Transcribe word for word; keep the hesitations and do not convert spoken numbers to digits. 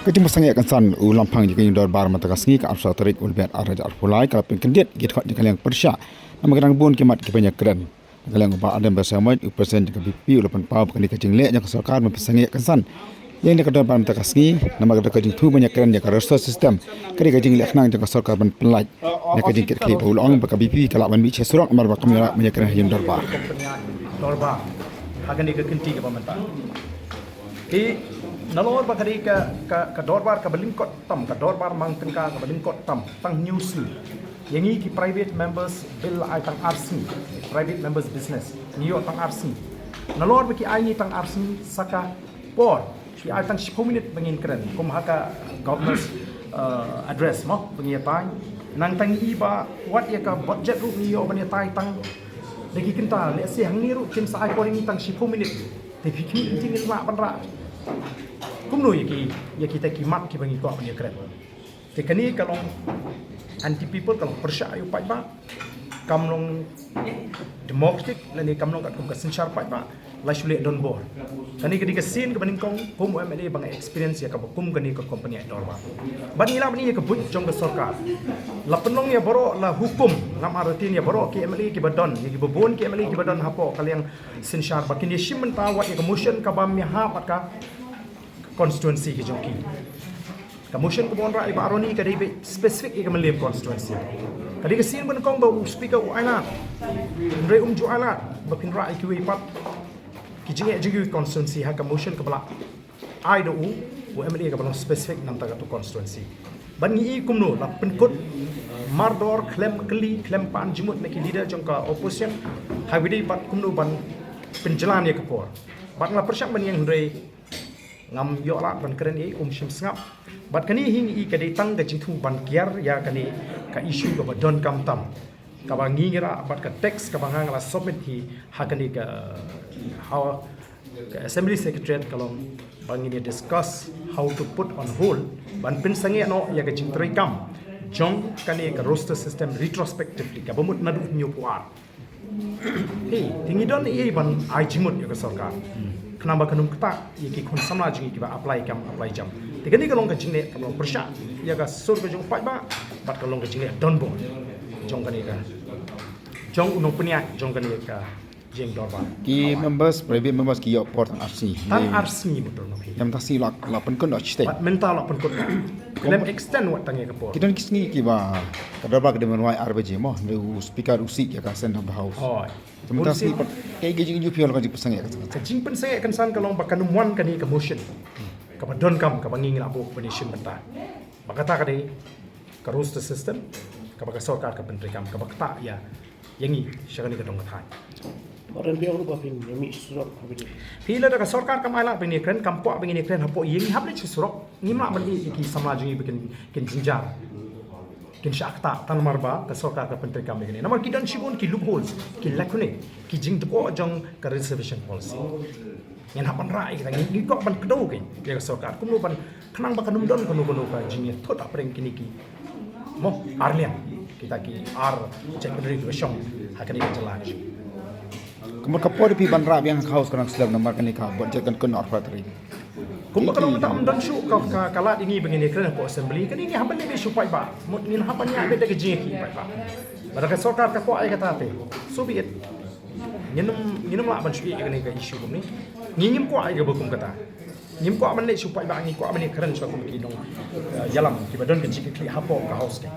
Ka jingpynsangeh kynsan u lamphang jong ka ïing dorbar mynta ka sngi ka arphew saw tarik u Lber arhajar arphew lai ka la pynkyndit ki dkhot jong ka liang pyrshah namar ka dang bun ki mat kiba ïakren. Na ka liang u Bah Adam Basaiawmoit, u President jong ka B P P, u la pynpaw ba kane ka jingleh jong ka sorkar ban pynsangeh kynsan ïa kane ka dorbar mynta ka sngi namar ka dei ka jingthmu ban ïakren ïa ka roster system, ka dei ka jingleh khnang jong ka sorkar ban pynlait na ka jingkit khlieh. Ba u la ong ba ka B P P ka lah ban mih sha surok namar ba kam ïoh lah ban ïakren ha ïing dorbar. Dorbar ha kane ka kynti kaba mynta. Te nalor ba ka dei ka, ka, ka dorbar kaba lyngkot tam, ka dorbar mang tyngka kaba lyngkot tam, tang hynñiew sngi. Ïa ngi ki private members bill ai tang ar sngi, private members business, ngi ïoh tang ar sngi. Nalor ba ki ai ngi tang ar sngi, sa ka por ki ai tang shiphew minit ba ngin kren, kum ha ka governor's, uh, address mo ba ngi ïa tai. Nangta ngi i ba wat ïa ka budget ruh ngi ïoh ban ïa tai tang da ki kynta, lehse hangne ruh kin sa ai por ïa ngi tang shiphew minit. Te phi khmih, ngin lah ban rah kumno ïa ki, ïa kita ki mat kiba ngi kwah ban ïa kren. Te kane ka long anti people, ka long pyrshah ïa u paidbah, kam long democratic lane kam long katkum ka synshar paidbah. La shu leh donbor. Kane ka dei ka sien kaba nyngkong kum u M L A ba nga experience ïa kaba kum kane ka company ai dorbar. Bad ngi lah ban ïa ka buit jong ka sorkar. La pynlong ïa baroh, la hukum, ngam artatien ïa baroh ki M L A kiba don, ïa kiba bun ki M L A kiba don hapoh ka liang synshar ba kin ïa shim bynta wat ïa ka motion kaba ïahap bad ka constituency ka jong ki. Ka motion kaba wanrah ïa i Bah Ronnie ka dei beit specific ïa ka Mylliem constituency. Ka dei ka sien ba nyngkong ba u speaker u ailad. Hynrei um ju ailad ba phin rah ïa kiwei pat ki jingeh jong kiwei constituency ha ka motion kaba la ai da u, u M L A kaba long specific na bynta katu constituency. Bad ngi i kumno la pynkut mardor khlem kylli khlem pan jingmut na ki leader jong ka opposition. Ha kaba ïadei bad kumno ban pynjlan ïa ka por. Bad nga la pyrshang ban ïeng hynrei ngam ïoh lad ban kren ei, um shym sngap. Bad kane hi ngi i ka dei tang ka jingthmu ban kiar ïa kane ka issue kaba donkam tam, kaba ngi ngi rah bad ka text kaba nga nga la submit hi ha kane ka, ha ka Assembly Secretariat, ka long ba ngin ïa discuss how to put on hold ban pynsangeh noh ïa ka jingtreikam jong kane ka roster system retrospectively kaba mut naduh hynñiewphew ar. Hei, te ngi don ei ban ai jingmut ïa ka sorkar. Khnang ba kan ym ktah ïa ki khun samla jong ngi kiba apply kam apply jam. Te kane ka long ka jingleh, ka long pyrshah ïa ka sur ka jong u paidbah bad ka long ka jingleh donbor jong kane ka, jong u nongpynïaid jong kane ka jingdorbar. Ki members, private members ki ïoh por tang ar sngi. Tang ar sngi, betul, no, phi. Ym tang sngi la, la pynkut noh shatei. Bad mynta la pynkut noh. Khlem extend wat tang ïa ka por. Ki don ki sngi kiba ka dorbar ka dei ban wai ar baje mo, hynrei u speaker u sih ïa ka send of the house. Hooid. Te mynta sngi pat, kaei ka jingïohi phi ïa la ka jingpynsangeh kynsan? Ka jingpynsangeh kynsan ka long ba kan ym wan kane ka motion kaba donkam kaba ngi ngi la buh ban ïa shim bynta. Ba kata ka dei ka roster system kaba ka sorkar ka pyntreikam kaba ktah ïa ïa ngi sha kane ka dong ka thaiñ. Ba ren phi ong ruh ba phin ïa mih surok ha bynta. Phi, lada ka sorkar kam ailad ba ngin ïa kren, kam kwah ba ngin ïa kren hapoh ïing, ngi hap leit sha surok. Ngim lah ban ïeh ïa ki samla jong ngi ba kin, kin jynjar, kin shah ktah tang namar ba ka sorkar ka pyntreikam ïa kane. Namar ki don shibun ki loopholes, ki lacune, ki jingdkhoh jong ka reservation policy. Ngin hap ban rah ïa kita, ngi, ngi kwah ban kdew kein ïa ka sorkar kumno ban, khnang ba kan ym don kano kano ka jingïathut hapdeng kine ki, mo, ar liang, kita ki ar jaitbynriew kiba shong ha kane ka jylla ka jong ngi. Kumno ka por phi ban rah biang ha ka House ka dang slem namar kane ka budget kan kut noh arphew tarik? Kumba ka long mynta ym don shuh ka, ka, ka lad ïa ngi ba ngin ïa kren hapoh Assembly, kane ngi hap ban leh beit sha u paidbah. Mut ngin hap ban ïaid beit da ka jingïakhih paidbah. Lada ka sorkar ka kwah ïa kata te, so be it. Ngin ym, ngin ym lah ban shu ïeh ïa kane ka issue kumne. Ngi ngim kwah ïa kaba kum kata. Ngim kwah ban leit sha u paidbah, ngi kwah ban ïa kren sha kum ki nong, eh, ïalam kiba don ka jingkitkhlieh hapoh ka House kein.